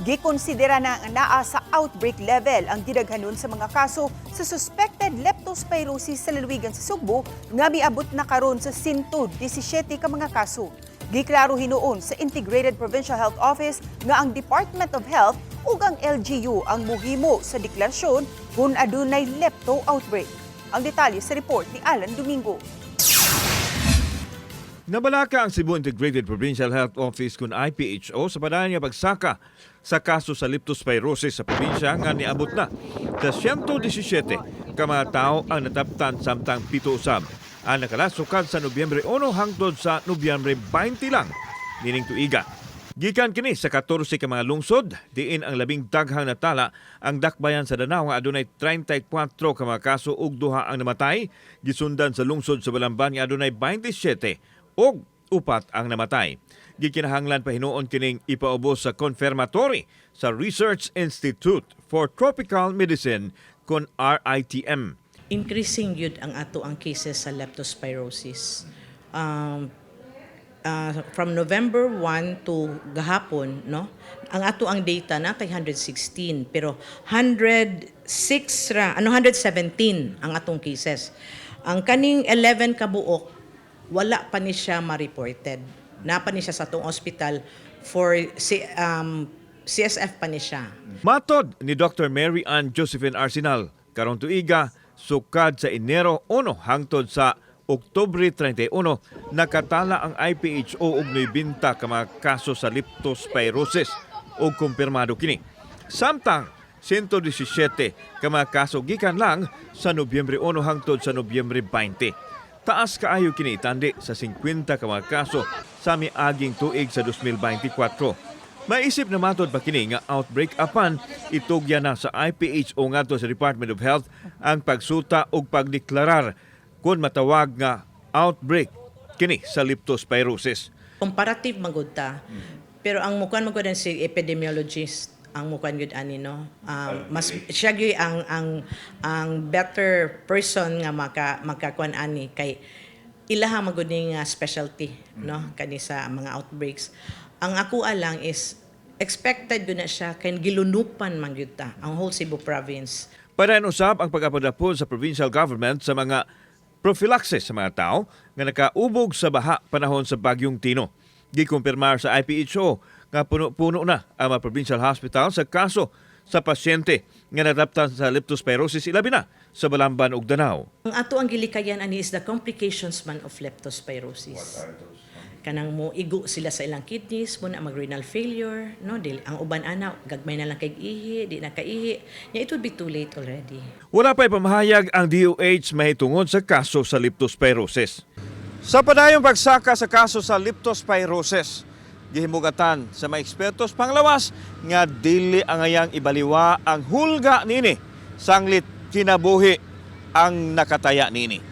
Gikonsidera na nga naa sa outbreak level ang gidaghanon sa mga kaso sa suspected leptospirosis sa lalawigan sa Sugbo nga miabot na karon sa 117 ka mga kaso. Giklaro hinuon sa Integrated Provincial Health Office nga ang Department of Health ug ang LGU ang muhimo sa deklarasyon kung adunay lepto outbreak. Ang detalye sa report ni Alan Domingo. Nabalaka ang Cebu Integrated Provincial Health Office kun IPHO sa padayon nga pagsaka sa kaso sa leptospirosis sa probinsya nga niabot na sa 117 ka mga tawo ang nataptan, samtang 7 usab ang nakalasukad sa Nobyembre 1 hangtod sa Nobyembre 20 lang nining tuiga. Gikan kini sa 14 ka mga lungsod, diin ang labing daghang natala ang dakbayan sa Danao nga adunay 34 ka mga kaso ug duha ang namatay, gisundan sa lungsod sa Balamban nga adunay 27 ug upat ang namatay. Gikinahanglan pa hinuon kining ipaubos sa confirmatory sa Research Institute for Tropical Medicine kon RITM. Increasing yun ang ato ang cases sa leptospirosis. From November 1 to gahapon, no? Ang ato ang data na kay 116, pero 106 ra, ano, 117 ang atong cases. Ang kaning 11 ka buok, wala pa ni siya ma-reported. Na pa ni siya sa atong hospital for si CSF pa ni siya. Matod ni Dr. Mary Ann Josephine Arsenal, karong tuiga, sukad sa Enero 1 hangtod sa Oktubre 31, nakatala ang IPHO og 90 ka mga kaso sa leptospirosis ug kumpirmado kini. Samtang 117 ka mga kaso gikan lang sa Nobyembre 1 hangtod sa Nobyembre 20. Taas kaayo kini itandi sa 50 ka mga kaso sa miaging tuig sa 2024. Maisip na matod pa kini nga outbreak, apan itugyan na sa IPHO ngadto sa Department of Health ang pagsuta ug pagdeklarar kung matawag nga outbreak kini sa leptospirosis. Comparative magud ta. Pero ang mukuan magud si epidemiologist ang mukuan gyud ani, no. Mas siya gyud ang better person nga makakuan ani kay ilaha magud ni nga specialty, no, kani sa mga outbreaks. Ang ako lang is expected gyud na siya kay gilunupan man gyud ta ang whole Cebu province. Padayon usab ang pag-apod-apod sa provincial government sa mga prophylaxis sa mga tao nga nakaubog sa baha panahon sa Bagyong Tino. Gikumpirmar sa IPHO nga puno-puno na ang mga provincial hospital sa kaso sa pasyente nga nataptan sa leptospirosis, ilabi na sa Balamban ug Danao. Ang ato ang gilikayan ani is the complications man of leptospirosis. Kanang mo igo sila sa ilang kidneys, mo na mag renal failure, no? Dili ang uban ana gagmay na lang kay ihi, di na kaihi. Nya it would be too late already. Wala pa'y pamahayag ang DOH mahitungod sa kaso sa leptospirosis. Sa padayong pagsaka sa kaso sa leptospirosis, gihimugatan sa mga ekspertos panglawas nga dili angayang ibaliwa ang hulga nini sanglit kinabuhi ang nakataya nini.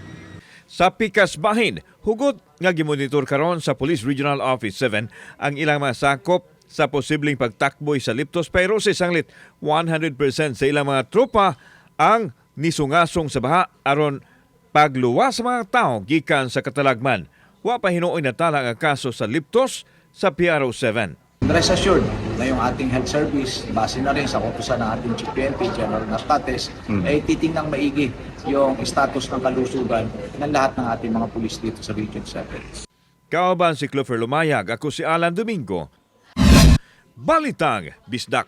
Sa pikas bahin, hugot nga gimonitor karon sa Police Regional Office 7 ang ilang mga sakop sa posibleng pagtakboy sa leptospirosis, sanglit 100% sa ilang mga tropa ang nisungasong sa baha aron pagluwas sa mga tao gikan sa katalagman. Wa pa hinuoy natala ang kaso sa leptos sa PRO 7. Rest assured na yung ating health service, base na rin sa kautusan ng ating Chief PNP, General Nartatez, ay titingnang maigi yung status ng kalusugan ng lahat ng ating mga pulis dito sa Region 7. Kauban si Clover Lumayag, ako si Alan Domingo. Balitang Bisdak.